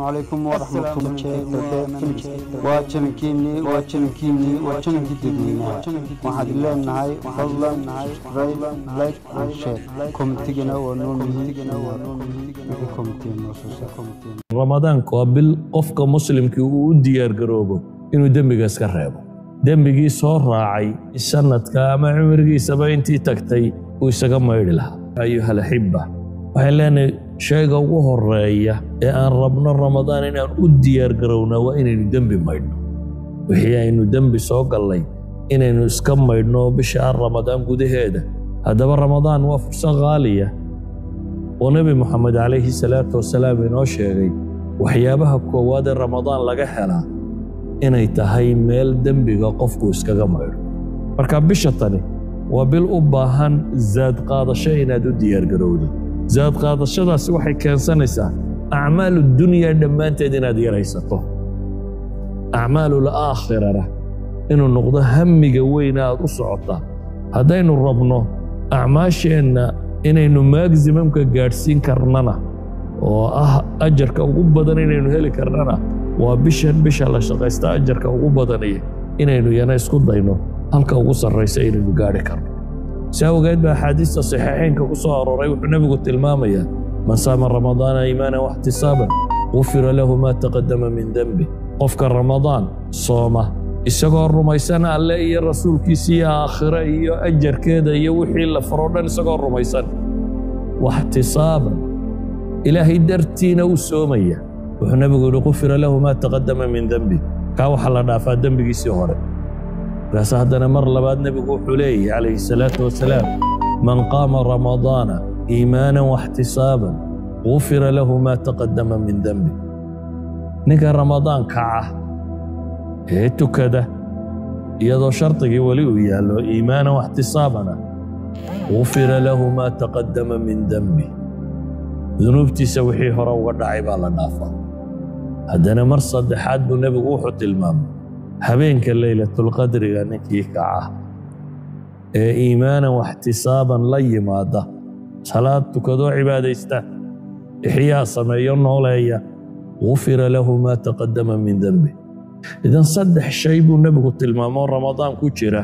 Calaykum waraxmatullahi. Waa channelkiinii, waa channelkiinii, waa channelkii dadweynaha. Waxaad leenahay fadlan subscribe, like and share. Commentigana waa noo muhiim, wixii commentiga noo soo saar. Ramadaanku waa bil qofka muslimkii uu u diyaargaroobo inuu dembiga iska reebo, dembigii soo raacay sanadka ama cumrigiisaba intii tagtay uu isaga maydhi lahaa. أيها الأحبة, waxaan leenahay shayga ugu horeeya ee aan rabno Ramadaan inaan u diyaargarownaa waa inaynu dembi maydhno, wixii aynu dembi soo gallay inaynu iska maydhno bisha Ramadaan gudaheeda. Haddaba Ramadaan waa fursad qaaliya oo Nebi Moxamed calayhi salaatu wasalaam inoo sheegay waxyaabaha koowaad ee Ramadaan laga helaa inay tahay meel dembiga qofku iskaga maydho. Marka bisha tani waa bil u baahan zaad qaadasho inaad u diyaargarowdo. Zaad qaadashadaasi waxay keensanaysaa acmaalu dunya dhammaanteed inaad yaraysato, acmaalul aakhirana inuu noqdo hamiga weyna aad u socotaa. Haddaynu rabno acmaasheenna inaynu maximumka gaadhsiin karnana, oo ah ajarka ugu badan inaynu heli karnana, waa bishan bisha la shaqaysta ajarka ugu badaniyo inaynu yana isku dayno halka ugu sarraysa inaynu gaadhi karno. Si awgeed baa axaadiista saxiixeynka ku soo arooray wuxuu Nebigu tilmaamayaa: من صام رمضان إيمانا واحتسابا غفر له ما تقدم من ذنبه. Qofka Ramadaan sooma isagoo rumaysan Alle iyo rasuulkiisa iyo aakhire iyo ajarkeeda iyo wixii la faro dhan, isagoo rumaysan, واحتسابا, Ilaahay dartiina u soomaya, wuxuu Nebigu yidhi: غفر له ما تقدم من ذنبه. Kaa waxaa la dhaafaa dembigiisii hore. Markaas haddana mar labaad Nebigu wuxuu leeyahy calayhi salaatu wasalaam: من قام رمضان إيمانا واحتسابا غفر له ما تقدم من ذنبه. Ninka Ramadaan kaca ee tukada iyadoo shardigii weli uu yaallo, إيمانا واحتسابا, غفر له ما تقدم من ذنبه, dunuubtiisa wixii hore uga dhacay baa la dhaafaa. Haddana mar saddexaad buu Nebigu wuxuu tilmaamay habeenka Leylatulqadriga ninkii kaca ee إيمانا واحتسابا la yimaada, salaad tukadoo cibaadaysta, ixyaa sameeyo, nooleeya, غفر له ما تقدم من ذنبه. Idan saddex shay buu Nebigu tilmaamoo Ramadaan ku jira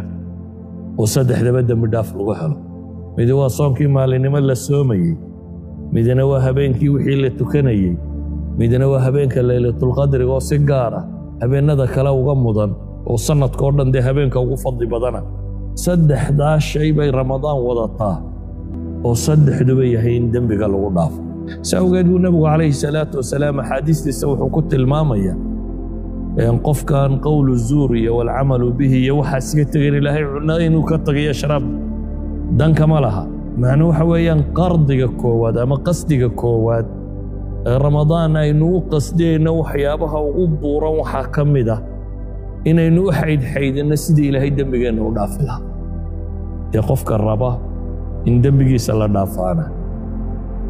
oo saddexdaba dembi dhaaf lagu helo. Midi waa soonkii maalinimo la soomayey, midna waa habeenkii wixii la tukanayey, midna waa habeenka Leylatulqadriga oo si gaara habeennada kale uga mudan oo sanadkao dhan dee habeenka ugu fadli badana. Saddexdaa shay bay Ramadaan wadataa oo saddexduba yahay in dembiga lagu dhaafo. Si awgeed buu Nebigu calayhi salaatu wasalaam axaadiistiisa wuxuu ku tilmaamaya qofkan قول الزور iyo والعمل به iyo waxaa iska tegin, Ilaahay cunno inuu ka tagayo sharaab dankama laha. Macnuu waxa weeyaan qardiga koowaad ama qasdiga koowaad ee Ramadaan aynu u qasdiyayno waxyaabaha ugu buuran waxaa ka mid ah inaynu u xaydxaydinno sidii Ilaahay dembigeenna u dhaafi lahaa. Dee qofka raba in dembigiisa la dhaafaana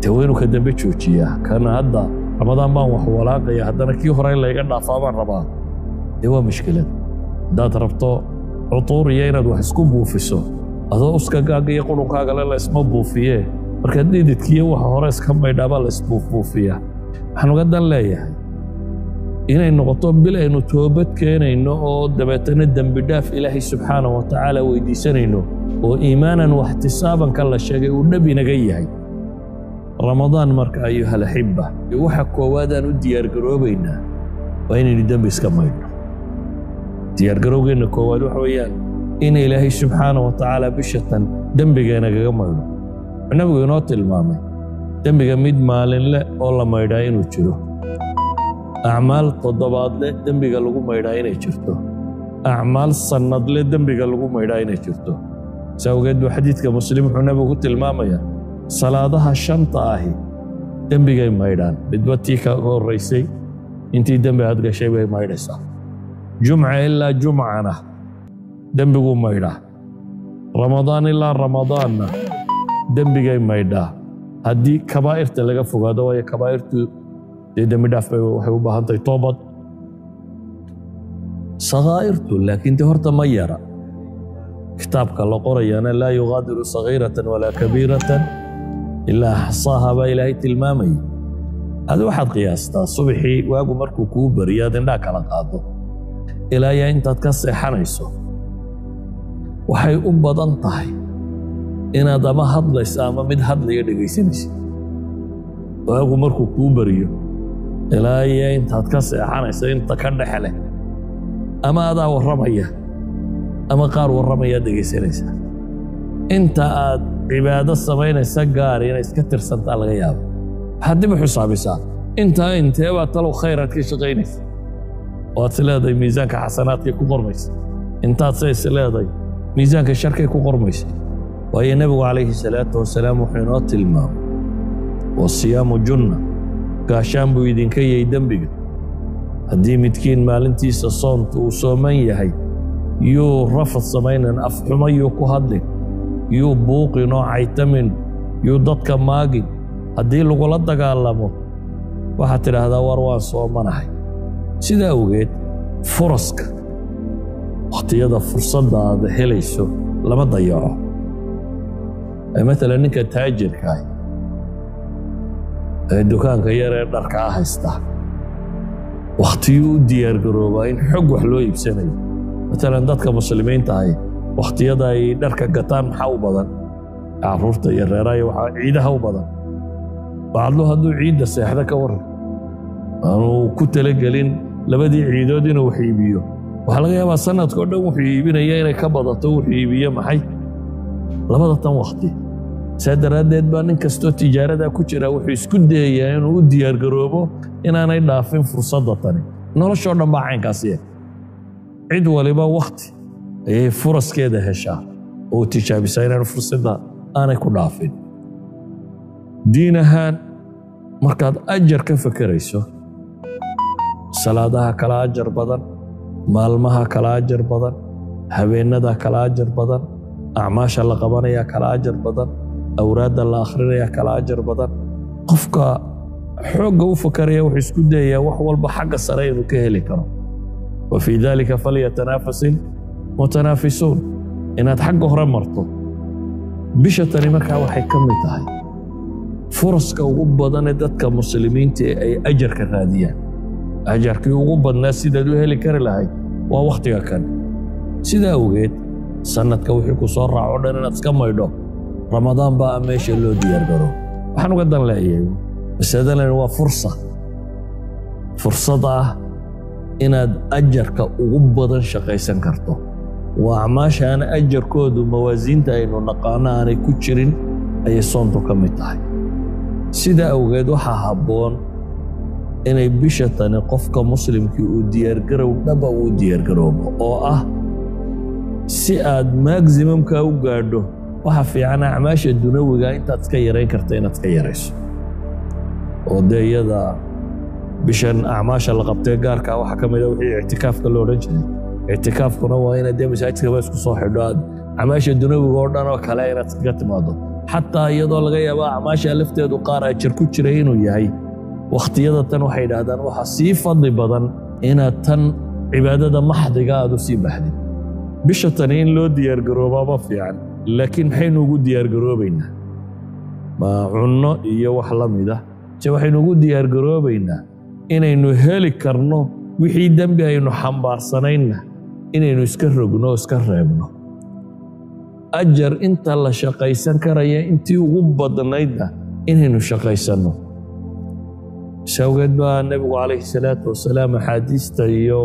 dee waa inuu ka dambe joojiyaa. Kana hadda Ramadaan baan wax walaaqaya, haddana kii hore in layga dhaafaa baan rabaa, dee waa mushkilad. Haddaad rabto cutuur iyo inaad wax isku buufiso, adoo uskagaaga iyo qurunkaagale la isma buufiyee, markaad dhididkiiyo waxa hore iska maydhaabaa la isbuufbuufiyaa. Waxaan uga dan leeyahay inay noqoto bil aynu toobad keenayno oo dabeetana dembi dhaaf Ilaahay subxaana wa tacaala weydiisanayno oo إيمانا واحتسابا ka la sheegay uu dhab inaga yahay Ramadaan. Marka أيها الأحبة, waxa koowaadaan u diyaargaroobaynaa waa inaynu dembi iska maydhno. Diyaargarowgeenna koowaad waxa weeyaan in Ilaahay subxaana wa tacaala bishatan dembigeenagaga maydho. Wuxuu Nabigu inoo tilmaamay dembiga mid maalinle oo la maydhaa inuu jiro, acmaal toddobaadle dembiga lagu maydhaa inay jirto, acmaal sannadle dembiga lagu maydhaa inay jirto. Si awgeed buu xadiidka Muslim wuxuu Nabigu ku tilmaamayaa salaadaha shanta ahi dembigay maydhaan, midba tii kaga horraysay intii dembi aad gashay bay maydhaysaa. Jumca ilaa jumcana dembiguu maydhaa, Ramadaan ilaa Ramadaanna dembigay maydhaa haddii kabaa'irta laga fogaado, waayo kabaa'irtu dee dembi dhaaf bay waxay u baahan tahay toobad. Sakaa'irtu laakiin dee horta ma yara, kitaabka la qorayana لا يغادر صغيرة ولا كبيرة إلا أحصاها baa Ilaahay tilmaamayay. Adi waxaad qiyaastaa subaxii waagu markuu kuu bariyo aad indhaha kala qaado ilaa yaa intaad ka seexanayso, waxay u badan tahay inaad ama hadlayso ama mid hadlaya dhegaysanaysid. Waagu markuu kuu bariyo ilaa iyo intaad ka seexanayso inta ka dhexe leh, ama adaa warramaya ama qaar warramayaad dhegaysanaysaa. Inta aad cibaado samaynaysa gaari inay iska tirsantaa laga yaabo. Waxaad dib u xisaabisaa intaa intee baa talow khayraad ka shaqaynaysa waad is leedahay miisaanka xasanaadkay ku qormaysa, intaad se is leedahay miisaanka sharkay ku qormaysa. Waayo nebigu calayhi salaatu wasalaam wuxuu inoo tilmaamay wasiyaamu junna, gaashaan buu idinka yahay dembiga. Haddii midkiin maalintiisa soonta uu sooman yahay, yuu rafad samaynan, afxumo yuu ku hadlin, yuu buuqin oo caytamin, yuu dadka maagin. Haddii lagula dagaalamo waxaad tidhaahdaa war waan soomanahay. Sidaa awgeed furaska, wakhtiyada fursadda aad helayso lama dayaco. Maalan ninka taajirka ah ee dukaanka yar ee dharkaa haysta, wakhtiyuu u diyaargaroobaa in xog wax loo iibsanayo. Maalan dadka muslimiinta ahi wakhtiyada ay dharka gataan maxaa u badan? Caruurta iyo reeraha iyo waxaa ciidaha u badan. Bacdlu hadduu ciidda seexda ka warran, aanu ku talagelin labadii ciidood inuu wax iibiyo, waxaa laga yaabaa sanadka oo dhan wuxuu iibinaya inay ka badato wuxuu iibiye maxay labada tan wakhti. Saa daraaddeed baa nin kastoo tijaarada ku jira wuxuu isku dayayaa inuu u diyaargaroobo inaanay dhaafin fursadda tani. Noloshoo dhan baa caynkaasiya, cid waliba wakhti ayay furaskeeda heshaa oo tijaabisaa inaanu fursadda aanay ku dhaafin. Diin ahaan markaad ajar ka fekerayso, salaadaha kala ajar badan, maalmaha kala ajar badan, habeennada kala ajar badan, acmaasha la qabanaya kala ajar badan, awraadda la akhrinaya kala ajar badan. Qofka xoogga u fakaraya wuxuu isku dayayaa wax walba xagga sare inuu ka heli karo. Wa fii dalika falyatanaafasil mutanaafisuun, inaad xagga hore marto. Bisha tani markaa waxay ka mid tahay furaska ugu badan ee dadka muslimiinta ee ay ajarka raadiyaan. Ajarkii ugu badnaa sidaad u heli kari lahayd waa wakhtiga kan. Sidaa awgeed sanadka wixii ku soo raaco dhan inaad iska maydho, Ramadaan baa meesha loo diyaargaro. Waxaan uga dan leeyahay masaladan waa fursa, fursad ah inaad ajarka ugu badan shaqaysan karto. Waa acmaasha aan ajarkoodu mawaasiinta aynu naqaano aanay ku jirin ayay soontu ka mid tahay. Sidaa awgeed waxaa habboon inay bisha tani qofka muslimkii uu diyaargarow dhaba uu diyaargaroobo, oo ah si aad maximumka u gaadho waxa fiican acmaasha dunawiga intaad iska yarayn karta inaad iska yarayso. Oo dee iyada bishan acmaasha la qabtee gaarka waxaa ka mid a wixii ictikaafka la odhan jiray. Ictikaafkuna waa inaad dee masaajidkaba isku soo xidho, aad acmaasha dunawiga oo dhan oo kale inaad iskaga timaado, xataa iyadoo laga yaabo acmaasha lafteedu qaar ajar ku jiray inuu yahay. Wakhtiyada tan waxay yidhaahdaan waxaa sii fadli badan inaad tan cibaadada maxdiga aad u sii baxdid. Bisha tani in loo diyaargaroobaaba fiican, laakiin maxaynu ugu diyaargaroobaynaa? Ma cunno iyo wax la mid ah? Se waxaynu ugu diyaargaroobaynaa inaynu heli karno wixii dembi aynu xambaarsanaynna inaynu iska rogno oo iska reebno, ajar inta la shaqaysan karaya intii ugu badnaydna inaynu shaqaysanno. Sawgeed baa nebigu calayhi salaatu wasalaam axaadiista iyo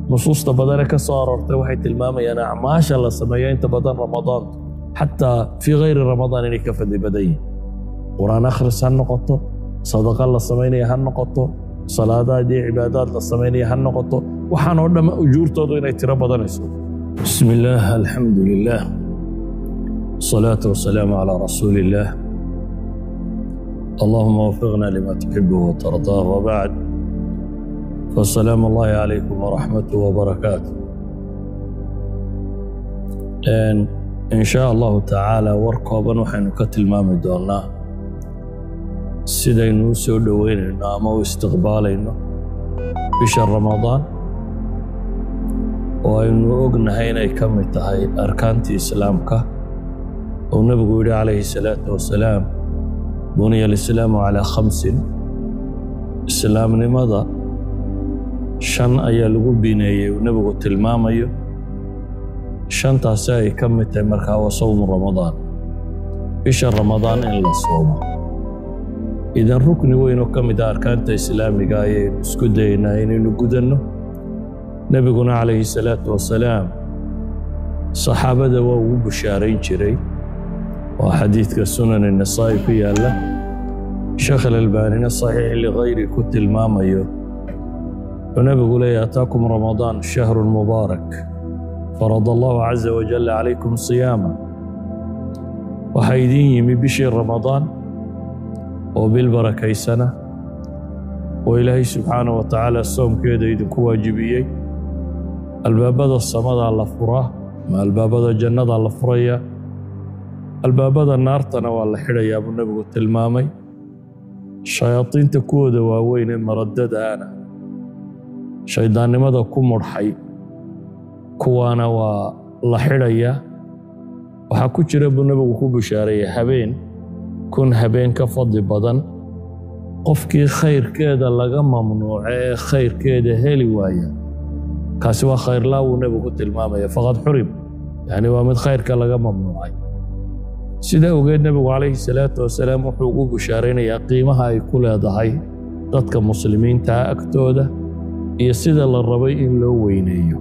nusuusta badane ka soo aroortay waxay tilmaamayaan acmaasha la sameeyo inta badan Ramadaantu xataa fii khayri Ramadaan inay ka fadli badan yihin. Qur-aan akhris ha noqoto, sadaqa la samaynaya ha noqoto, salaadaad iyo cibaadaad la samaynaya ha noqoto, waxaan oo dhamma ujuurtoodu inay tiro badanayso. Bismi illaah, alxamdu lilah, wasalaatu wasalaamu calaa rasuuli illaah, allahuma wafiqna lima tuxibu watardaa, wabacd, fasalaamu allahi calaykum waraxmatuh wabarakaatu. In shaa allahu tacaala war kooban waxaynu ka tilmaami doonaa sidaynu u soo dhoweynayno ama u istiqbaalayno bisha Ramadaan, oo aynu ognahay inay ka mid tahay arkaantii islaamka, oo nebigu yidhi calayhi salaatu wasalaam: buniya alislaamu calaa khamsin. Islaamnimada shan ayaa lagu bineeyey uu Nebigu tilmaamayo, shantaasi ay ka mid tahay markaa wa sawmu Ramadaan, bisha Ramadaan in la soomo. Idan rukni weyn oo ka mid ah arkaanta islaamiga ayaynu isku dayaynaa inaynu gudanno. Nebiguna calayhi salaatu wasalaam saxaabada waa ugu bushaarayn jiray. Waa xadiidka Sunan Nasaa'i ku yaalla, Sheekh Alalbaanina Saxiix Ligayri ku tilmaamayo. Wuxuu Nebigu leeyahy: "Ataakum Ramadaan shahrun mubaarak, farad Allahu caza wajalla calaykum siyaama." Waxaa idiin yimi bishii Ramadaan oo bil barakaysana oo Ilaahay subxaanaه wa tacaala soomkeeda idinku waajibiyey. Albaabada samadaa la furaa ma albaabada jannadaa la furaya, albaabada naartana waa la xidhayaa buu Nebigu tilmaamay. Shayaadiinta kuwooda waaweyn ee maradadaana, shaydaannimada ku mudhxay, kuwaana waa la xidhayaa. Waxaa ku jira buu Nebigu ku bushaareeyey habeen 1000 habeen ka fadli badan. Qofkii khayrkeeda laga mamnuuco ee khayrkeeda heli waaya, kaasi waa khayrlaa wuu Nebigu ku tilmaamaya. Faqad xurim, yacni waa mid khayrka laga mamnuucay. Sida ogeed Nebigu calayhi salaatu wasalaam wuxuu ugu bushaaraynayaa qiimaha ay ku leedahay dadka muslimiintaa agtooda iyo sida la rabay in loo weyneeyo.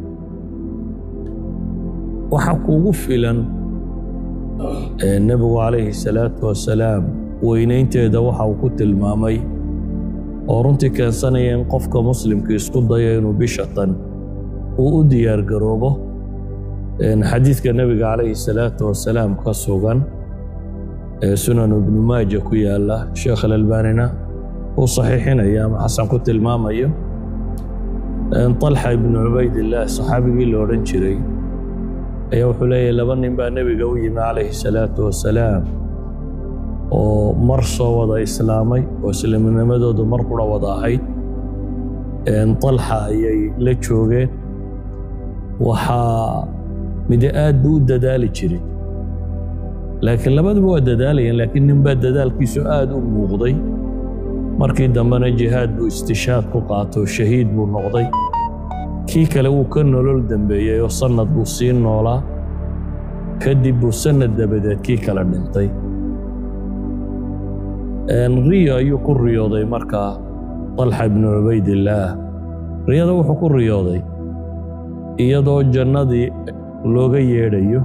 Waxa kugu filan Nebigu calayhi salaatu wasalaam weynaynteeda waxa uu ku tilmaamay oo runtii keensanaya in qofka muslimka isku dayo inuu bisha tan uu u diyaar garoobo. Xadiidka Nebiga calayhi salaatu wasalaam ka sugan ee Sunan Ibnu Maaja ku yaala, Sheekh Alalbaanina uu saxiixinaya ama xasan ku tilmaamayo, Talxa ibnu Cubaydillaah saxaabigii la odhan jiray ayaa wuxuu leeyahy: laba nin baa Nebiga u yimi calayhi salaatu wasalaam oo mar soo wada islaamay oo islaamnimadoodu mar qura wada ahayd. Talxa ayay la joogeen. Waxaa mide aad buu u dadaali jiray, laakiin labaduba waa dadaalayeen, laakiin nin baa dadaalkiisu aad u muuqday. Markii dambena jihaad buu istishaad ku qaato, shahiid buu noqday. Kii kale wuu ka nolol dambeeyey oo sannad buu sii noolaa, kadib buu sannad dabadeed kii kale dhintay. Riyo ayuu ku riyooday markaa Talxa ibnu Cubaydillaah. Riyada wuxuu ku riyooday iyadoo jannadii looga yeedhayo.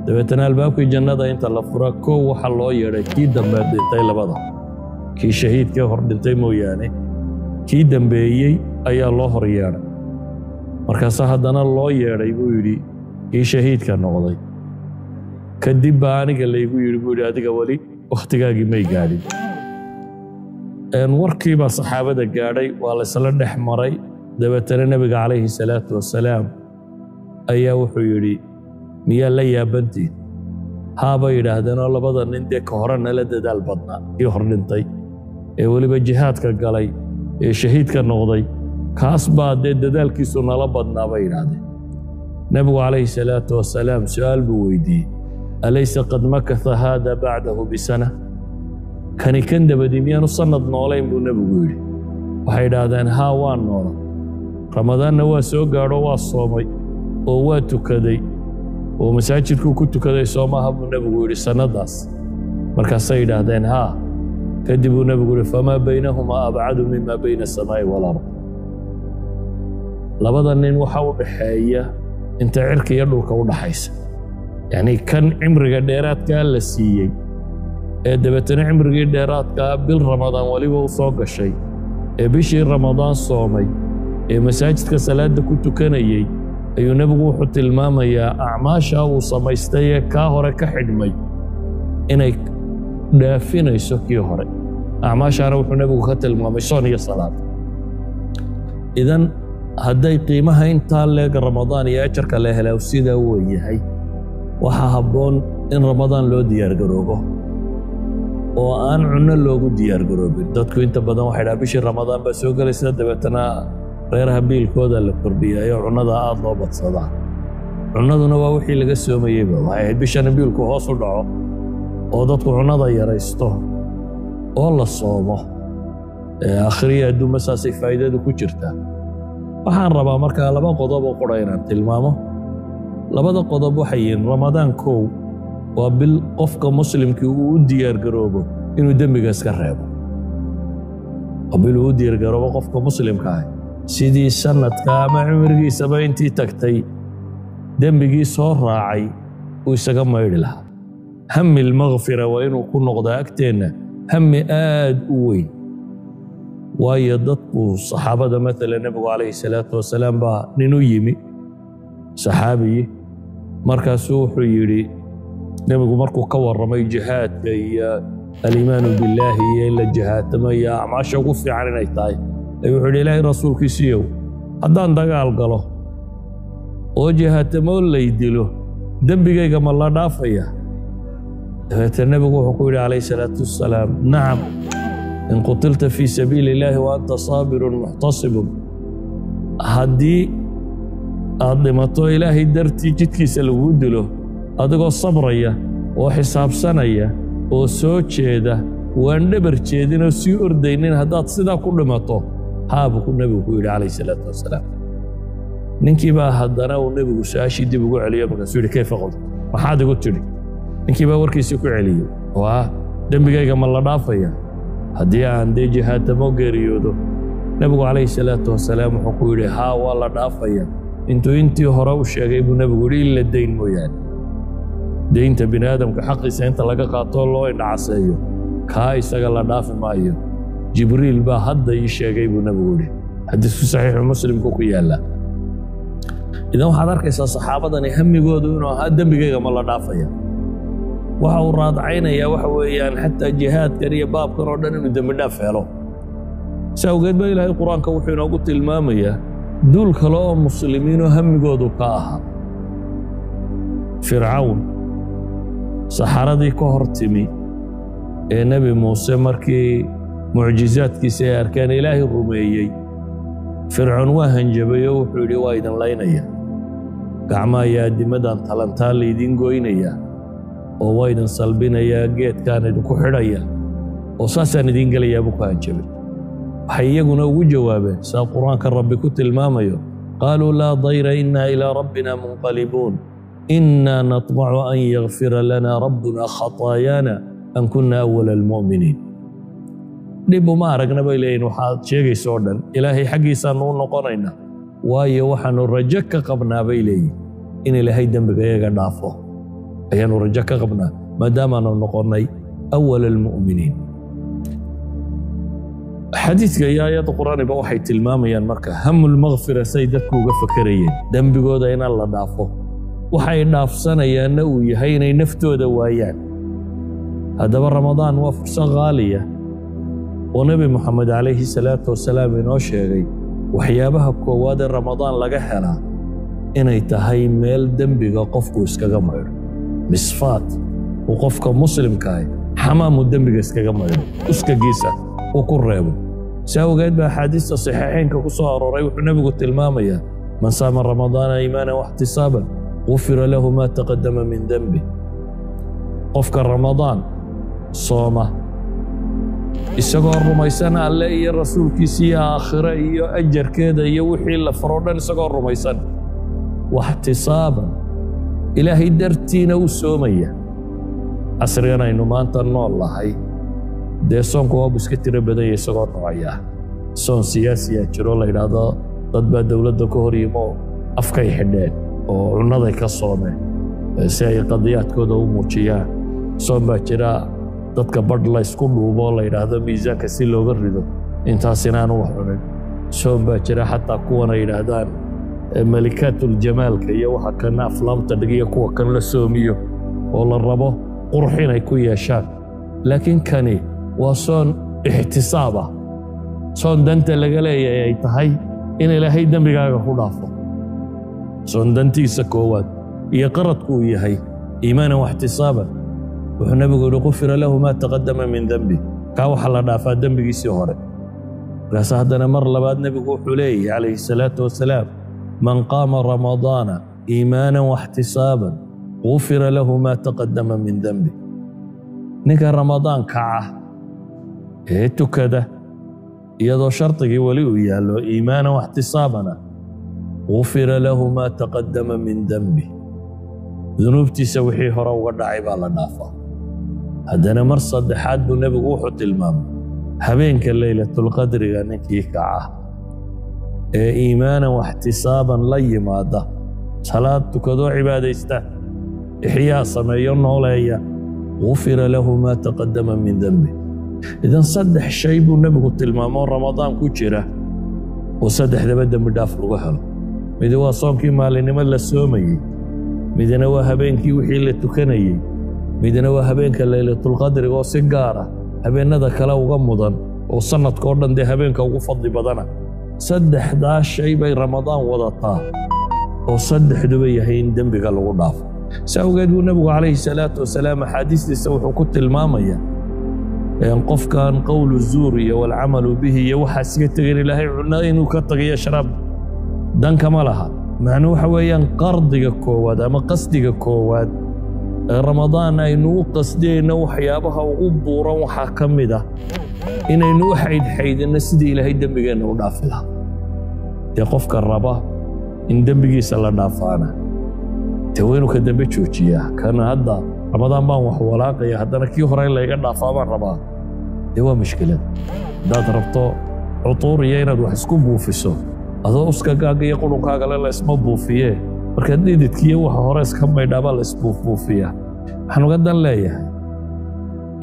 Dabeetana albaabkii jannada inta la fura, kow waxa loo yeedhay kii dambe dhintay. Labada kii shahiidkii hor dhintay mooyaane, kii dambeeyey ayaa loo hor yeedhay. Markaasaa haddana loo yeedhay buu yidhi kii shahiidka noqday. Kadib baa aniga laygu yidhi buu yidhi: "Adiga weli wakhtigaagii may gaadhin." Warkiibaa saxaabada gaadhay, waa la isla dhex maray. Dabeetana Nebiga calayhi salaatu wasalaam ayaa wuxuu yidhi: "Miyaa la yaabantiin?" Haabay yidhaahdeenoo labada nin dee ka hore nala dadaal badnaa, kii hor dhintay ee weliba jihaadka galay ee shahiidka noqday, kaas baa dee dadaalkiisu nala badnaa, bay yidhaahdeen. Nebigu calayhi salaatu wasalaam su'aal buu weydiiyey: "Alaysa qad makatha haada bacdahu bisana? Kani kan dabadii miyaanu sannad noolayn?" buu Nebigu yidhi. Waxay idhaahdeen: "Haa, waa noola, Ramadaanna waa soo gaadho, waa soomay oo waa tukaday oo masaajidkuu ku tukaday, soo maaha?" buu Nebigu yidhi sannadaas. Markaasay yidhaahdeen: "Haa." Kadib buu Nebigu yidhi: "Famaa baynahumaa abcadu mima bayna asamaa'i walard." Labada nin waxa u dhaxeeya inta cirka iyo dhulka u dhaxaysa. Yacnii kan cimriga dheeraadkaa la siiyey ee dabeetana cimrigii dheeraadkaa bil Ramadaan weliba u soo gashay ee bishii Ramadaan soomay ee masaajidka salaadda ku tukanayey, ayuu Nebigu wuxuu tilmaamayaa acmaasha uu samaystay ee kaa hore ka xidhmay inay dhaafinayso kii hore. Acmaashaana wuxuu Nebigu ka tilmaamay soon iyo salaad. Idan hadday qiimaha intaa leeg Ramadaan iyo ajarka la helaa sidaa uu yahay, waxaa habboon in Ramadaan loo diyaargaroobo oo aan cunno loogu diyaargaroobin. Dadku inta badan waxay dhaha bishii Ramadaan baa soo gelaysa, dabeetana reeraha biilkooda la kordhiyayo, cunnada aad loo badsadaa. Cunnaduna waa wixii laga soomayeyba. Waxay ahayd bishan in biilku hoos u dhaco oo dadku cunnada yaraysto oo la soomo. Akhriya adduunba saasay faa'iidadu ku jirtaa. Waxaan rabaa markaa laba qodob oo qura inaan tilmaamo. Labada qodob waxay yihiin: Ramadaan kow waa bil qofka muslimkii uu u diyaargaroobo inuu dembiga iska reebo. Waa bil uu u diyaargaroobo qofka muslimka ah sidii sanadka ama cumrigiisaba intii tagtay dembigii soo raacay uu isaga maydhi lahaa. Hami almakfira waa inuu ku noqdaa agteenna hami aad u weyn. Waayo, dadku saxaabada maalan, Nebigu calayhi salaatu wasalaam baa nin u yimi saxaabiyi. Markaasuu wuxuu yidhi nebigu, markuu ka warramay jihaadka iyo aliimaanu billaahi iyo in la jihaatamo iyo acmaasha ugu fiican inay tahay, ayuu wuxuu yidhi: "Ilaahay rasuulkiisiiyow, haddaan dagaal galo oo jihaatamo lay dilo, dembigayga ma la dhaafaya?" Dabeetee nebigu wuxuu ku yidhi calayhi salaatu wasalaam: "Nacam, in qutilta fii sabiili illaahi wa anta saabirun muxtasibun." Haddii aad dhimato Ilaahay dartii jidkiisa laguu dilo adigoo sabraya oo xisaabsanaya oo soo jeeda, waan dhabar jeedin oo sii ordaynin, haddaad sidaa ku dhimato, haa, buu ku nebigu ku yidhi calayhi salaatu wasalaam. Ninkii baa haddana uu nebigu su-aashii dib ugu celiyo. Markaasuu yidhi: "Kayfa qult? Maxaad igu tidhi?" Ninkii baa warkiisii ku celiyey oo ah: "Dembigayga ma la dhaafaya haddii aan dee jihaatamo geeriyoodo?" Nebigu calayhi salaatu wasalaam wuxuu ku yidhi: "Haa, waa la dhaafaya." Intuu intii hore u sheegay buu nebigu yidhi: "Ila dayn mooyaane." Deynta bini aadamka xaqiisa inta laga qaatoo loo indhacaseeyo, kaa isaga la dhaafi maayo. "Jibriil baa hadda ii sheegay," buu nebigu yidhi. Xadiisku Saxiixu Muslimku ku yaalla. Idan waxaad arkaysaa saxaabadani hamigoodu inuu ahaa: dembigayga ma la dhaafaya? Waxa uu raadcaynayaa waxa weeyaan xataa jihaadkan iyo baabkan oo dhan inuu dembi dhaaf helo. Si awgeed ba Ilaahay Qur-aanka wuxuu inoogu tilmaamayaa duul kale oo muslimiinoo hamigoodu ka ahaa. Fircawn saxaradii ka hor timi ee Nebi Muuse markii mucjizaadkiisa ay arkeen Ilaahay rumeeyey, Fircoon waa hanjabay oo wuxuu yidhi: "Waa idin laynaya, gacmaha iyo addimadan talantaa laydiin goynaya, oo waa idin salbinayaa, geedkaan idinku xidhaya, oo saasaan idiin gelayaa," buu ku hanjabay. Waxay iyaguna ugu jawaabeen saa Qur-aanka Rabbi ku tilmaamayo: "Qaaluu laa dayra, inna ilaa rabbina munqalibuun, inna natmacu an yakfira lana rabbuna khataayaana an kunna awala almu'miniin." "Dhib uma aragna," bay leeyihin, "waxaad sheegaysa oo dhan. Ilaahay xaggiisaannu u noqonaynaa, waayo waxaannu rajo ka qabnaa," bay leeyihin, "in Ilaahay dembiga iyaga dhaafo ayaannu rajo ka qabnaa, maadaamaanu noqonnay awala almu'miniin." Xadiidka iyo aayadda Qur'aaniba waxay tilmaamayaan marka hamulmakfira say dadku uga fakerayeen dembigooda inaan la dhaafo, waxay dhaafsanayaanna uu yahay inay naftooda waayaan. Haddaba Ramadaan waa fursad qaaliya oo Nebi Moxamed calayhi salaatu wasalaam inoo sheegay waxyaabaha koowaad ee Ramadaan laga helaa inay tahay meel dembiga qofku iskaga maydho, misfaat uu qofka muslimkaahi xamaamuu dembiga iskaga maydho, uskagiisa uu ku reebo. Si awgeed baa axaadiista saxiixeynka ku soo arooray wuxuu nebigu tilmaamayaa: "Man saama Ramadaana iimaanan waxtisaaban gufira lahu maa taqadama min denbi." Qofka Ramadaan sooma isagoo rumaysan Alle iyo rasuulkiisa iyo aakhire iyo ajarkeeda iyo wixii la faroo dhan, isagoo rumaysan, waxtisaaban, Ilaahay dartiina u soomaya. Casrigan aynu maanta nool lahay dee soonku waabu iska tiro badanya isagoo noocaya. Soon siyaasiya jiro la yidhaahdo, dad baa dowladda ka hor yimo, afkay xidheen oo cunnaday ka soomeen si ay qadiyaadkooda u muujiyaan. Soon baa jira dadka badh la ysku dhuubo, la yidhaahdo miisaanka si looga rido, intaas inaanu wax cunin. Soon baa jira xataa kuwan ay yidhaahdaan malikaatuljamaalka iyo waxa kan aflaamta dhigiyo, kuwa kan la soomiyo oo la rabo qurux inay ku yeeshaan. Laakiin kani waa soon ixtisaab ah, soon danta laga leeyahay ay tahay in Ilaahay dembigaaga ku dhaafo, soon dantiisa koowaad iyo qaradku uu yahay iimaanan waxtisaaban. Wuxuu nebigu yidhi: "Qufira lahu maa taqadama min dembi." Kaa waxaa la dhaafaa dembigiisii hore. Markaase haddana mar labaad nebigu wuxuu leeyahy calayhi salaatu wasalaam: "Man qaama Ramadaana iimaanan waxtisaaban gufira lahu maa taqadama min dembi." Ninka Ramadaan kaca ee tukada Iyadoo shardigii weli uu yaallo, iimaanan waxtisaabana, gufira lahu maa taqaddama min denbi, dunuubtiisa wixii hore uga dhacay baa la dhaafaa. Haddana mar saddexaad buu nebigu wuxuu tilmaamay habeenka leylatulqadriga ninkii kaca ee iimaanan waxtisaaban la yimaada, salaad tukadoo cibaadaysta, ixyaa sameeyo, nooleeya, gufira lahu maa taqaddama min denbi. Idan saddex shay buu nebigu tilmaamoo Ramadaan ku jira oo saddexdaba dembi dhaaf lagu helo. Midi waa soonkii maalinimo la soomayey, midna waa habeenkii wixii la tukanayey, midna waa habeenka leylatulqadriga oo si gaara habeennada kale uga mudan oo sannadkao dhan dee habeenka ugu fadli badana. Saddexdaa shay bay Ramadaan wadataa oo saddexduba yahay in dembiga lagu dhaafo. Si awgeed buu nebigu calayhi salaatu wasalaam axaadiistiisa wuxuu ku tilmaamaya qofkan qowlu zuur iyo walcamalu bihi iyo waxaa siga tegin Ilaahay cunno inuu ka tagayo sharaab dankama laha. Macnuu waxa weeyaan qardiga koowaad ama qasdiga koowaad ee Ramadaan aynu u qasdiyayno waxyaabaha ugu buuran waxaa ka mid ah inaynu u xaydxaydinno sidii Ilaahay dembigeenna u dhaafi lahaa. Dee qofka raba in dembigiisa la dhaafaana dee waa inuu ka dembe joojiyaa. Kana hadda Ramadaan baan wax walaaqaya, haddana kii hore in layga dhaafaa baan rabaa, dee waa mushkilad. Haddaad rabto cutuur iyo inaad wax isku buufiso, adoo uskagaaga iyo qudhunkaagale la isma buufiyee, marka dhididkiiyo waxa hore iska maydhaabaa la isbuufbuufiyaa. Waxaan uga dan leeyahay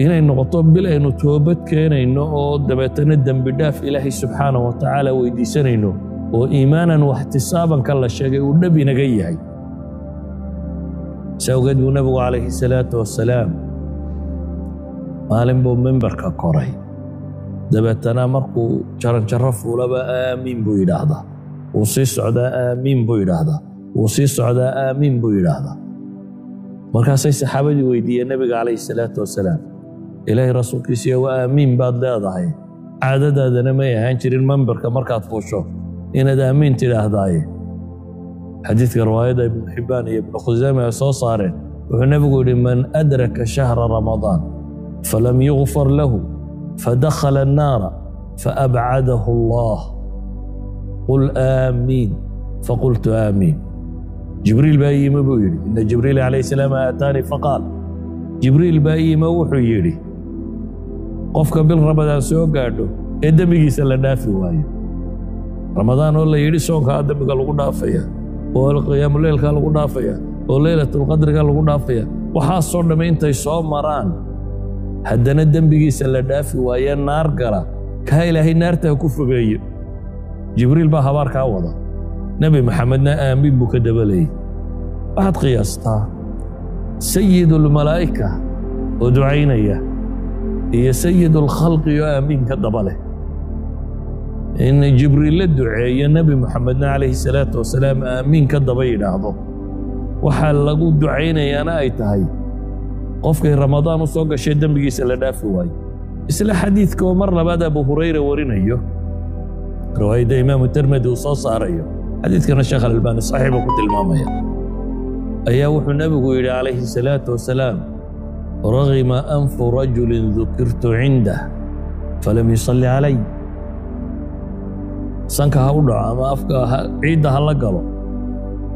inay noqoto bil aynu toobad keenayno oo dabeetana dembi dhaaf Ilaahay subxaana wa tacaala weydiisanayno oo iimaanan waxtisaabanka la sheegay uu dhab inaga yahay. Si awgeed buu nebigu calayhi salaatu wasalaam maalin buu mimbarka koray, dabeetana markuu jaranjaro fuulaba aamiin buu yidhaahdaa, wuu sii socdaa aamiin buu yidhaahdaa, wuu sii socdaa aamiin buu yidhaahdaa. Markaasay saxaabadii weydiiyeen nebiga calayhi salaatu wasalaam, Ilaahay rasuulkiisiiyo waa aamiin baad leedahay, caadadaadana may ahaan jirin mambarka markaad fuusho inaad aamiin tidhaahdaaye. Xadiidka riwaayadda Ibnu Xibbaan iyo Ibnu Khusayma ay soo saareen wuxuu nebigu yidhi: man adraka shahra Ramadaan falam yugfar lahu fadakhala annaara faabcadahu Allah, qul aamiin. Faqultu aamiin. Jibriil baa yimi buu yidhi, ina Jibriil calayhi salaam aataanii faqaal, Jibriil baa yimi wuxuu yidhi qofka bil Ramadaan soo gaadho ee dembigiisa la dhaafi waayo, Ramadaan oo la yidhi soonkaa dembiga lagu dhaafaya oo qiyaamuleylkaa lagu dhaafaya oo leylatulqadriga lagu dhaafaya, waxaasoo dhamme intay soo maraan haddana dembigiisa la dhaafi waaye naar gala, kaa Ilaahay naarta ha ku fogeeyo. Jibriil baa habaarkaa wada, Nebi Maxamedna aamiin buu ka dabalayey. Waxaad qiyaastaa sayidulmalaa'ika oo ducaynaya iyo sayidulkhalqi oo aamiin ka daba leh. In Jibriil la duceeyo, Nebi Moxamedna calayhi salaatu wasalaam aamiin ka daba yidhaahdo, waxaa lagu ducaynayaana ay tahay qofkay Ramadaan u soo gashay dembigiisa la dhaafi waayo. Isla xadiidka oo mar labaad Abu Hurayra warinayo, riwaayadda Imaamu Termedi uu soo saarayo, xadiidkana Sheekh Alalbaani saxiix buu ku tilmaamaya, ayaa wuxuu nebigu yidhi calayhi salaatu wasalaam: ragima anfu rajulin dukirtu cindah falam yusalli calay. Sanka ha u dhaco ama afka ciidda ha la galo,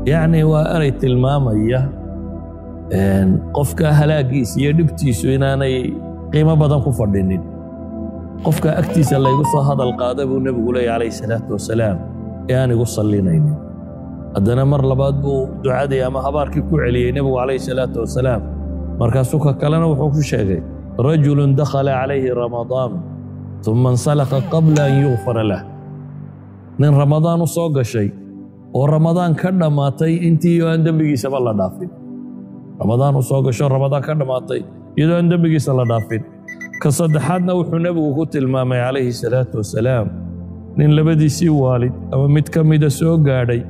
yacni waa erey tilmaamaya qofka halaagiisa iyo dhibtiisu inaanay qiimo badan ku fadhinin. Qofka agtiisa laygu soo hadal qaada buu nebigu leeya calayhi salaatu wasalaam ee aan igu sallinaynin. Haddana mar labaad buu ducadii ama habaarkii ku celiyey nebigu calayhi salaatu wasalaam. Markaasuu ka kalena wuxuu ku sheegay rajulun dakhala calayhi Ramadaan uma insalakha qabla an yugfara lah, nin Ramadaan u soo gashay oo Ramadaan ka dhammaatay intii oo aan dembigiisaba la dhaafin. Ramadaan u soo gasho, Ramadaan ka dhammaatay iyadoo aan dembigiisa la dhaafin. Ka saddexaadna wuxuu nebigu ku tilmaamay calayhi salaatu wasalaam nin labadiisii waalid ama mid ka mida soo gaadhay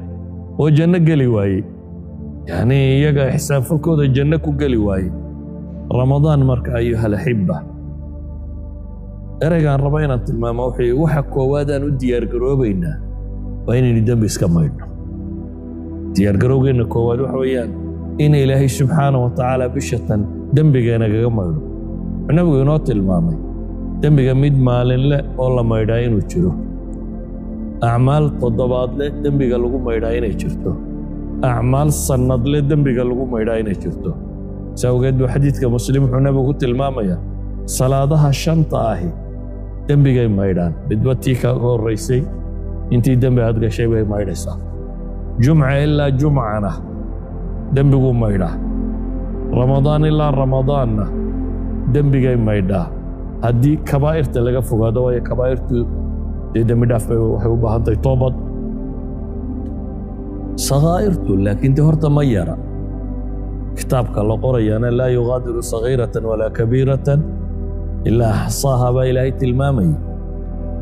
oo janno geli waayey, yacnii iyaga ixsaanfalkooda janno ku geli waayey Ramadaan. Marka ayuhalaxiba, ereygaan raba inaan tilmaamo wuxuu waxa koowaad aan u diyaargaroobaynaa waa inaynu dembi iska maydhno. Diyaargarowgeenna koowaad waxa weeyaan in Ilaahay subxaana wa tacaala bishatan dembigeenagaga maydho. Wuxuu nebigu inoo tilmaamay Dembiga mid maalinle oo la maydhaa inuu jiro, acmaal toddobaadle dembiga lagu maydhaa inay jirto, acmaal sannadle dembiga lagu maydhaa inay jirto. Saa awgeed buu xadiidka Muslim wuxuu nebigu ku tilmaamayaa salaadaha shanta ahi dembigay maydhaan, midba tii kaga horraysay intii dembi aad gashay bay maydhaysaa. Jumca ilaa jumcana dembiguu maydhaa, Ramadaan ilaa Ramadaanna dembigay maydhaa, haddii kabaa'irta laga fogaado. Waayo, kabaa'irtu dee dembi dhaaf bay waxay u baahan tahay toobad. Sakaa'irtu laakiin dee horta ma yara. Kitaabka la qorayana laa yugaadiru sagiiratan walaa kabiiratan ilaa axsaaha baa Ilaahay tilmaamayay.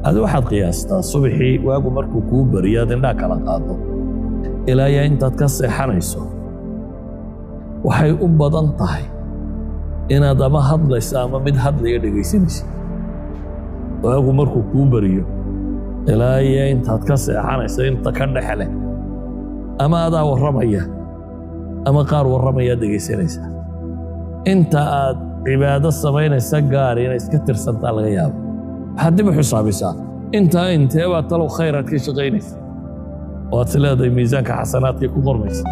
Adi waxaad qiyaastaa subaxii waagu markuu kuu bariyo aad indhaa kala qaado ilaa yaa intaad ka seexanayso, waxay u badan tahay inaad ama hadlayso ama mid hadlaya dhegaysanaysa. Waagu markuu kuu bariyo ilaa iyo intaad ka seexanayso inta ka dhexe leh, ama adaa warramaya ama qaar warramayaad dhegaysanaysaa. Inta aad cibaado samaynaysa gaari inay iska tirsantaa laga yaabo. Waxaad dib u xisaabisaa intaa intee baa talow khayraad ka shaqaynaysa oo aad is leedahay miisaanka xasanaadkay ku qormaysa,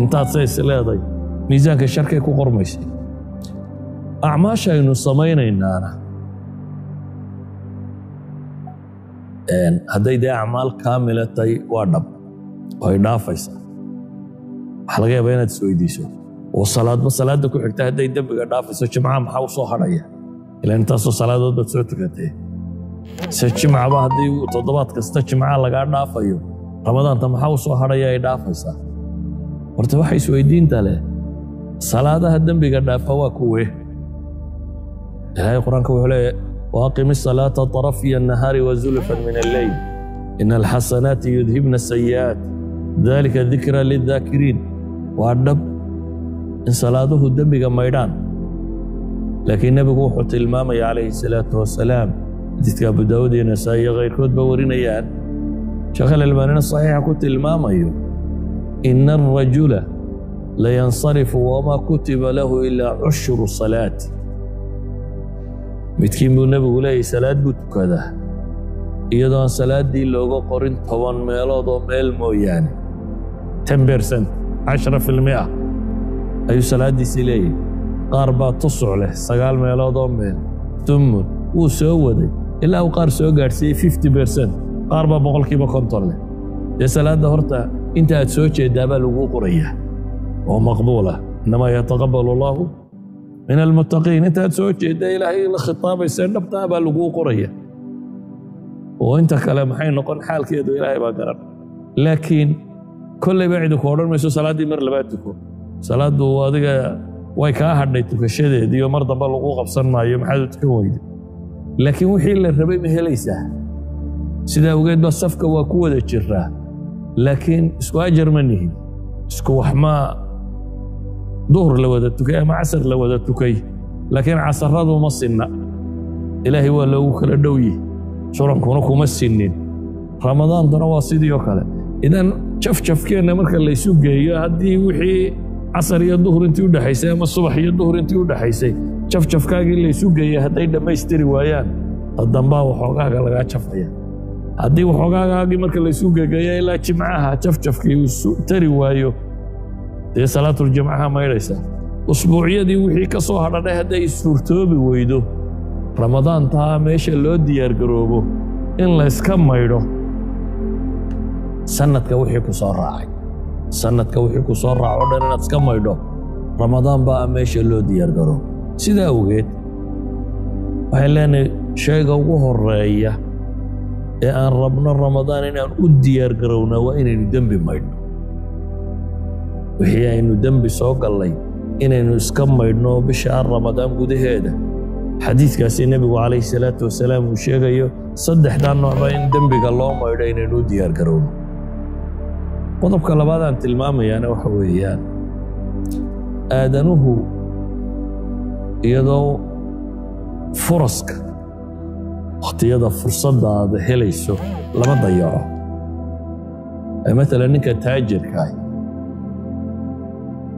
intaad se is leedahay miisaanka sharkay ku qormaysa. Acmaasha aynu samaynaynaana hadday dee acmaal kaamila tahay, waa dhab oo ay dhaafaysaa. Waxaa laga yaabaa inaad isweydiiso, oo salaadba salaadda ku xigta hadday dembiga dhaafayso, jimcaha maxaa u soo hadhaya? Ilaa intaasoo salaadood baad soo tukatee. Se jimcaba haddii toddobaad kasta jimcaha lagaa dhaafayo, Ramadaanta maxaa u soo hadhaya ay dhaafaysaa? Horta waxa isweydiinta leh, salaadaha dembiga dhaafa waa kuwee? Ilaahay Qur-aanka wuxuu leeyahay: waaqim isalaata طarafiya الnahaari wazulfan min alleyl ina alxasanaati yudhibna asayi'aat dalika dikra lildaakiriin. Waa dhab in salaaduhu dembiga maydhaan, laakiin nebigu wuxuu tilmaamaya calayhi salaatu wasalaam, xadiidka Abu Daawud iyo Nasaa'i iyo kayrkood ba warinayaan, Sheekh Alalbaanina saxiixa ku tilmaamayo, ina alrajula layansarifu wamaa kutiba lahu ilaa cushru salaati. Midkiin buu nebigu leeyahy salaad buu tukadaa iyadoo aan salaaddii looga qorin 10 meelood oo meel mooyaane, 10%, 10% ayuu salaaddiisii leeyahy. Qaar baa tusuc leh, 9 meelood oo meel, tumun, wuu soo waday ilaa uu qaar soo gaadhsiiyey 50%. Qaar baa 50% leh. Dee salaadda horta inta aad soo jeeddaa baa laguu qorayaa oo maqbuula. Innamaa yataqabbalu Allahu min almuttaqiin. Inta aad soo jeedda Ilaahay la khitaabaysa dhabtaa baa laguu qoraya, oo inta kale maxay noqon xaalkeedu Ilaahay baa garan. Laakiin kolleyba cidi ku odhan mayso salaaddii mar labaad tuko. Salaaddu adiga way kaa hadhay tukashadeediiyo mar dambe lagu qabsan maayo maxaad u tukan weyda, laakiin wixii la rabay ma helaysaa? Sidaa awgeed ba safka waa ku wada jiraa, laakiin isku ajar ma nihin. Isku wax ma duhur la wada tukay ama casar la wada tukay, laakiin casaradu ma sinna. Ilaahay waa loogu kala dhowyi, surankuna kuma sinnin. Ramadaantuna waa sidii oo kale. Idan jafjafkeenna marka laysu geeyo, haddii wixii casar iyo duhur intii u dhexaysay ama subax iyo duhur intii u dhexaysay jafjafkaagii laysu geeyey hadday dhammaystiri waayaan, tadambaa waxoogaaga lagaa jafaya. Haddii waxoogaagaagii marka laysu gegeeyo ilaa jimcaha jafjafkii uu tari waayo, dee salaatuljimcaha maydhaysa. Usbuucyadii wixii ka soo hadhadhay hadday suurtoobi weydo, Ramadaantaa meesha loo diyaargaroobo in layska maydho. Sanadka wixii ku soo raacay, sanadka wixii ku soo raaco dhan inaad iska maydho, Ramadaan baa meesha loo diyaargaroobo. Sidaa awgeed waxay leenahay shayga ugu horeeya ee aan rabno Ramadaan inaan u diyaargarownaa waa inaynu dembi maydhno. Wixii aynu dembi soo gallay inaynu iska maydhno bisha Ramadaan gudaheeda. Xadiidkaasi nebigu calayhi salaatu wasalaam uu sheegayo saddexdaa noocba in dembiga loo maydho inaynu u diyaargarowno. Qodobka labaad aan tilmaamayaana waxa weeyaan, aadanuhu iyadoo furaska wakhtiyada fursadda aad helayso lama dayaco. Maalan ninka taajirka ah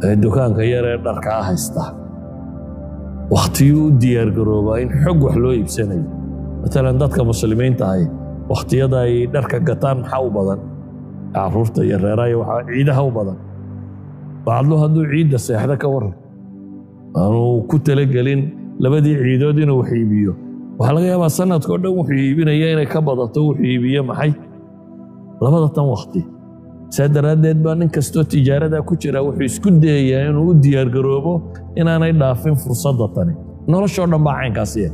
ee dukaanka yar ee dharkaa haysta wakhtiyuu u diyaargaroobaa in xog wax loo iibsanayo. Maalan dadka muslimiinta ahi wakhtiyada ay dharka gataan maxaa u badan? Caruurta iyo reeraha iyo waxaa ciidaha u badan. Bacadlu hadduu ciidda seexda ka waran, aanu ku talagelin labadii ciidood inuu wax iibiyo, waxaa laga yaabaa sanadka oo dhan wuxuu iibinaya inay ka badato wuxuu iibiye maxay labada tan wakhti. Saa daraaddeed baa nin kastoo tijaarada ku jira wuxuu isku dayayaa inuu u diyaargaroobo inaanay dhaafin fursadda tani. Noloshoo dhan baa caynkaasiya,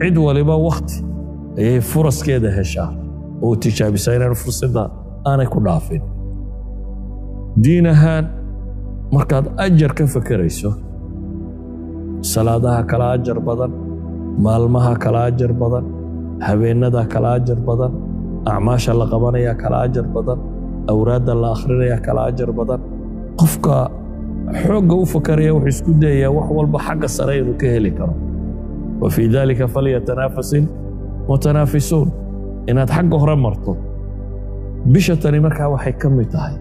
cid waliba wakhti ayay furaskeeda heshaa oo tijaabisaa inaan fursadda aanay ku dhaafin. Diin ahaan markaad ajar ka fekerayso, salaadaha kala ajar badan, maalmaha kala ajar badan, habeennada kala ajar badan, acmaasha la qabanaya kala ajar badan, awraadda la akhrinaya kala ajar badan. Qofka xoogga u fakaraya wuxuu isku dayayaa wax walba xagga sare inuu ka heli karo. Wa fii dalika falyatanaafasil mutanaafisuun, inaad xagga hore marto. Bisha tani markaa waxay ka mid tahay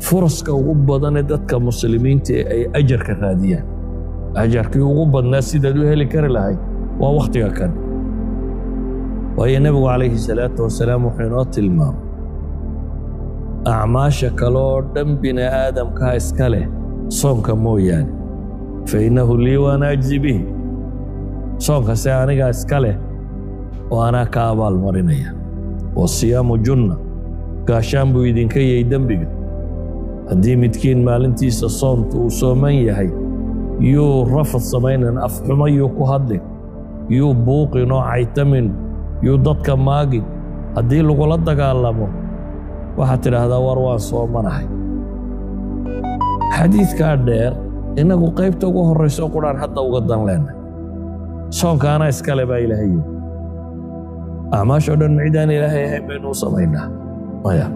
furaska ugu badan ee dadka muslimiinta ee ay ajarka raadiyaan. Ajarkii ugu badnaa sidaad u heli kari lahayd waa wakhtiga kan. Waayo nebigu calayhi salaatu wasalaam wuxuu inoo tilmaamay acmaasha kale oo dhan bini aadamkaa iska leh soonka mooyaane, fa innahu lii wa ana ajzi bihi, soonkase anigaa iska leh oo anaa ka abaalmarinaya. Wasiyaamu junna, gaashaan buu idinka yahay dembiga. Haddii midkiin maalintiisa soontu uu sooman yahay, yuu rafad samaynan, afxumo yuu ku hadlin, yuu buuqin oo caytamin, yuu dadka maagin. Haddii lagula dagaalamo waxaad tidhaahdaa war waan soomanahay. Xadiidkaa dheer innagu qaybta ugu horrayso quraan hadda uga dan leenay. Soonka anaa iskale baa Ilaahay yidhi. Acmaashoo dhan cidaan Ilaahay ahayn baynu u samaynaa? Maya.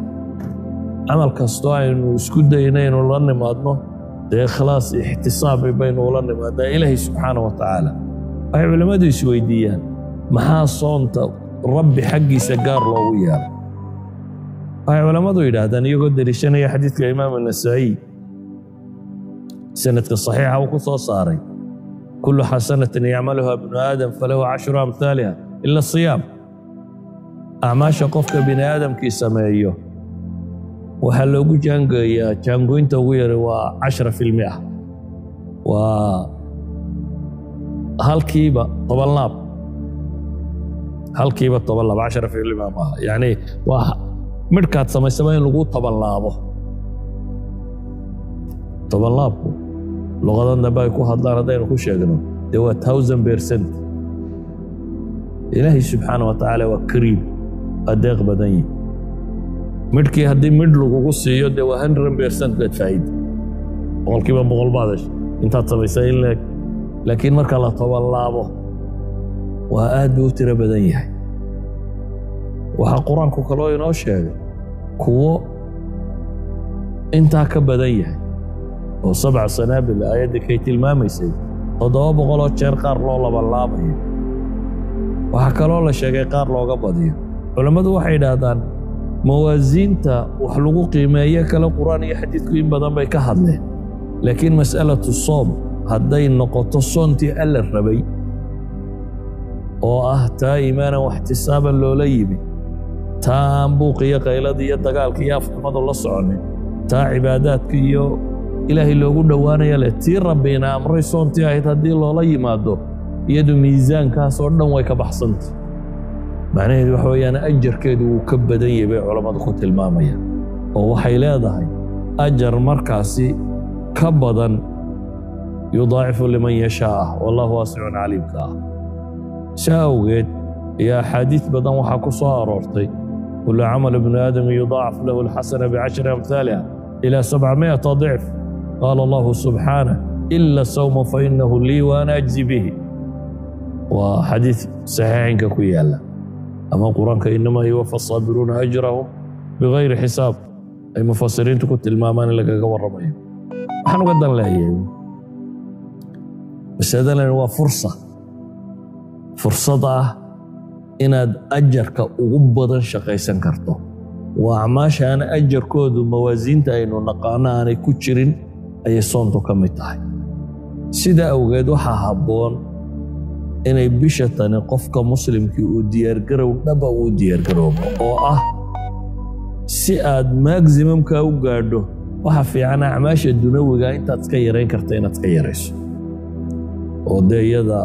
Camal kastoo aynu isku dayno inuu la nimaadno, dee ikhlaas iyo ixtisaabi baynu ula nimaadnaa Ilaahay subxaana wa tacaala. Waxay culimmadu isweydiiyaan maxaa soonta Rabbi xaggiisa gaar loogu yeelay. Waxay culammadu yidhaahdaan, iyagoo deliishanaya xadiidka Imaam Anasaa'iy sanadka saxiixa uu ku soo saaray, kullu xasanatin yacmaluha ibnu aadam falahu 10 amhaaliha ila siyaam. Acmaasha qofka bini aadamkii sameeyo waxaa loogu jaangeeyaa, jaangoynta ugu yara waa 10%, waa halkiiba 10 laab, halkiiba 10 laab. 10% maaha, yacni waa midhkaad samaysaba in lagu 10 laabo. 10 laabku luqadan dambe ay ku hadlaan haddaynu ku sheegno, dee waa 1000%. Ilaahay subxaana wa tacaala waa kariim, waa deeq badan yihi. Midhkii haddii midh lagugu siiyo, dee waa 100% baad faa'iida, 100% baad heshay intaad samaysay in leeg. Laakiin marka la 10 laabo waa aad buu u tiro badan yahay. Waxaa Qur-aanku kaloo inoo sheegay kuwo intaa ka badan yahay oo sabca sanaabil aayaddii kay tilmaamaysay 700 jeer qaar loo labanlaabayo. Waxaa kaloo la sheegay qaar looga badiyo. Culammadu waxay idhaahdaan mawaasiinta wax lagu qiimeeyo kale Qur-aan iyo xadiidku in badan bay ka hadleen, laakiin mas'alatu soom hadday noqoto soontii Alla rabay oo ah taa iimaanan waxtisaaban loola yimi, taa aan buuq iyo qaylada iyo dagaalka iyo afxumadu la soconin, taa cibaadaadka iyo Ilaahay loogu dhowaanaya leh, tii Rabbiina amray soontii ahayd haddii loola yimaado, iyadu miisaankaas oo dhan way ka baxsantay. Macnaheedu waxa weeyaan ajarkeedu wuu ka badan yahay bay culammadu ku tilmaamayaan, oo waxay leedahay ajar markaasi ka badan, yudaacifu liman yashaa ah, wallaahu waasicun caliimka ah. Saa awgeed iyo axaadiid badan waxaa ku soo aroortay kullu camal ibnu aadam yudaacaf lahu alxasana b10 amhaaliha ilaa 700 dicf. Qaala Allahu subxaanah ila sawma fainahu lii wa ana ajzi bihi. Waa xadiid saxiixinka ku yaala ama Qur-aanka inamaa yuwafa asaabiruuna ajrahum bigayri xisaab ay mufasiriintu ku tilmaamaan in lagaga warramayo. Waxaan uga dan leeyahay masaladan waa fursa, fursad ah inaad ajarka ugu badan shaqaysan karto. Waa acmaasha aan ajarkoodu mawaasiinta aynu naqaano aanay ku jirin ayay soontu ka mid tahay. Sida awgeed waxaa habboon Inay bisha tani qofka muslimkii uu diyaargarow dhaba uu diyaargaroobo, oo ah si aad maximumka u gaadho, waxa fiican acmaasha dunawiga intaad iska yarayn karta inaad iska yarayso. Oo dee iyada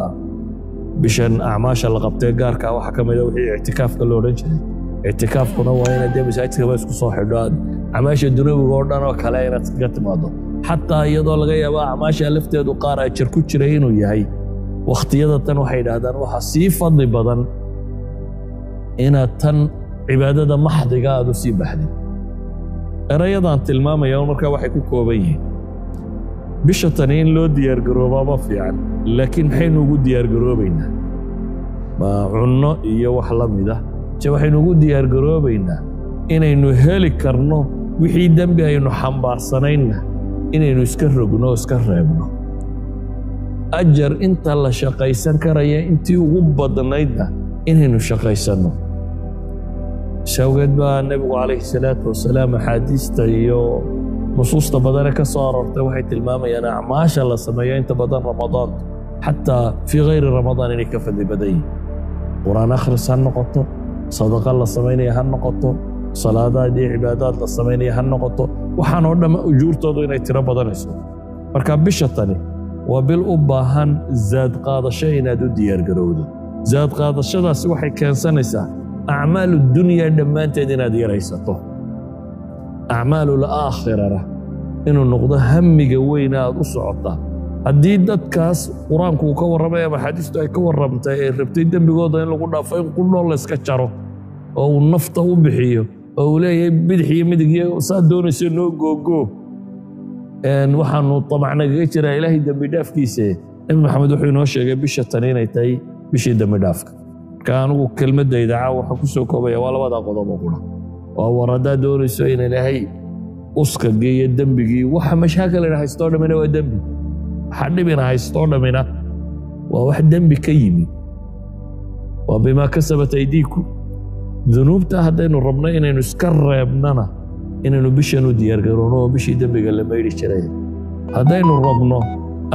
bishan acmaasha la qabtee gaarka waxaa ka mid a wixii ictikaafka la odhan jiray. Ictikaafkuna waa inaad dee masaajidkaba isku soo xidho, aad acmaasha dunawiga oo dhan oo kale inaad iskaga timaado, xataa iyadoo laga yaabo acmaasha lafteedu qaar ajar ku jiray inuu yahay. Wakhtiyada tan waxay yidhaahdaan waxaa sii fadli badan inaad tan cibaadada maxdiga aad u sii baxdid. Erayadan tilmaamaya markaa waxay ku kooban yihiin bisha tani in loo diyaargaroobaaba fiican, laakiin maxaynu ugu diyaargaroobaynaa? Ma cunno iyo wax la mid ah? Se waxaynu ugu diyaargaroobaynaa inaynu heli karno wixii dembi aynu xambaarsanaynna inaynu iska rogno oo iska reebno, ajar inta la shaqaysan karaya intii ugu badnaydna inaynu shaqaysanno. Sawgeed baa Nebigu calayhi salaatu wasalaam axaadiista iyo nusuusta badane ka soo aroortay waxay tilmaamayaan acmaasha la sameeyo inta badan Ramadaantu xataa fii khayri Ramadaan inay ka fadli badan yihin. Qur-aan akhris ha noqoto, sadaqa la samaynaya ha noqoto, salaadaad iyo cibaadaad la samaynaya ha noqoto, waxaan oo dhamma ujuurtoodu inay tiro badanayso. Marka bisha tani waa bil u baahan zaad qaadasho inaad u diyaargarowdo. Zaad qaadashadaasi waxay keensanaysaa acmaalu dunya dhammaanteed inaad yaraysato, acmaalul aakhirana inuu noqdo hamiga weyna aad u socotaa. Haddii dadkaas Qur-aanku uu ka warramay ama axaadiistu ay ka warramtay ay rabtay dembigooda in lagu dhaafo in qudhoo layska jaro oo uu nafta u bixiyo oo uu leeyahay bidix iyo midig iyo saad doonayso noo googoo, waxaanu tamacnagaga jiraa Ilaahay dembi dhaafkiise. Nebi Maxamed wuxuu inoo sheegay bisha tani inay tahay bishii dembi dhaafka. Marka anigu kelmadayda caawa waxaan ku soo koobaya waa labada qodob oo qura. Waa war haddaad doonayso in Ilaahay uska geeyo dembigii, waxa mashaakilina haystoo dhammina waa dembi, waxa dhibina haystoo dhammina waa wax dembi ka yimi, waa bimaa kasabat aydiikum, dunuubta. Haddaynu rabno inaynu iska reebnana, inaynu bishan u diyaargarowno oo bishii dembiga la maydhi jiray. Haddaynu rabno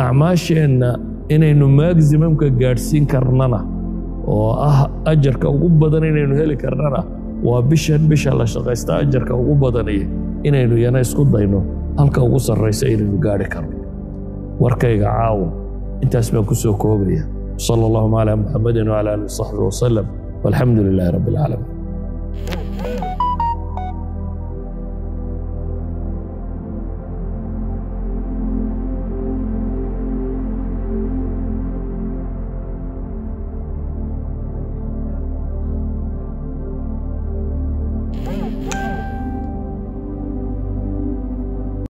acmaasheenna inaynu maximumka gaadhsiin karnana, oo ah ajarka ugu badan inaynu heli karnana, waa bishan bisha la shaqaysta ajarka ugu badaniyo inaynu yana isku dayno halka ugu sarraysa inaynu gaadhi karno. Warkayga caawa intaas baan ku soo koobaya. Sala allahuma calaa Muxamadin wcala aalihi wasaxbi wasalam, walxamdu lilaahi rabbi alcaalamiin.